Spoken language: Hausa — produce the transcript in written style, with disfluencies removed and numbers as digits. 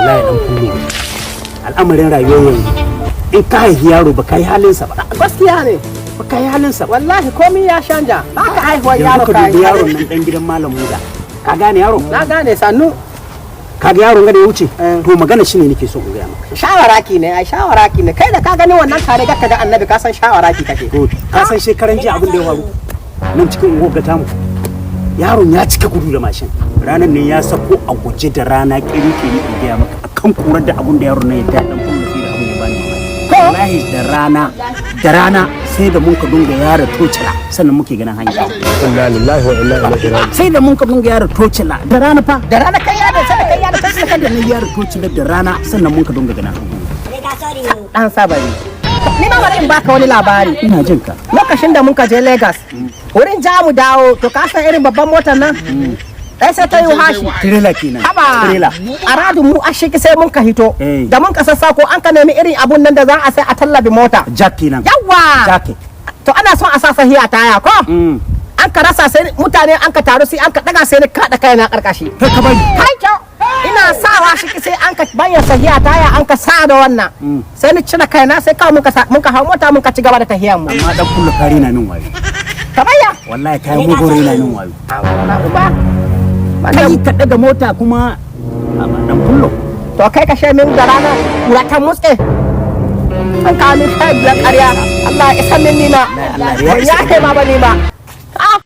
Wallahi dan kullu, al'amarin rayuwar yanzu, in ka haihi yaro ba ka yi halinsa ba. Gaskiya ne. Ba ka yi halinsa ba. Wallahi komai ya canja, ba ka haihuwar Yanzu yaro ka ka dubi yi yaron nan dan gidan Malam Muda, ka gane yaro? Na gane, sannu. Ka ga yaron ga da ya wuce? Eh. To magana shine nake so in gaya maka. Shawaraki ne ai, shawaraki ne. Kai da ka gani wannan kare ka ga annabi, ka san shawaraki kake. To ka san shekaran jiya abin da ya faru nan cikin unguwar ga tamu? Yaron ya cika gudu da mashin ranar ne, ya sako a guje da rana kiri-kiri. In gaya maka akan kurar da abun da yaron nan ya ta, dan kullu, sai da abun ya bani mamaki. Wallahi da rana, da rana sai da mun ka dunga yara tocila sannan muke ganin hanya. Inna lillahi wa inna ilaihi raji'un. Sai da mun ka dunga yara tocila da rana fa. Da rana kai ya da sai da kai ya da Sai da na yara tocila da rana sannan mun ka dunga ganin hanya. Dan sabari ni ma, bari in baka wani labari. Ina jin ka. Lokacin da muka je Lagos wurin ja mu dawo, to ka san irin babban motar nan dai sai ta yi hashi. Tirela kenan. Haba. Tirela. A radu mu ashiki sai mun ka hito. Eh. Da mun ka sassako, an ka nemi irin abun nan da za a sai a tallabi mota. Jack kenan. Yawa. Jack. To ana son a sa sahiya taya ko an ka rasa, sai mutane an ka taru, sai an ka daga, sai ni kada kai na karkashi. Kai ka bari. Kai kyau, ina sawa shi sai an ka bayan sahiya taya an ka sa da wannan, sai ni cire kaina, sai kawai muka hau mota muka ci gaba da tahiyan mu. Amma dan kullu, kare na min wayo. Kamayya. Wallahi kai mugun raina min wayo. Na uba. Kai ka daga mota kuma, amma dan kullu. To kai ka min da rana kura ta mutse, an kawo min 15 ƙarya. Allah ya isa min nima. Allah ya ya kai ma ba nima. Ah.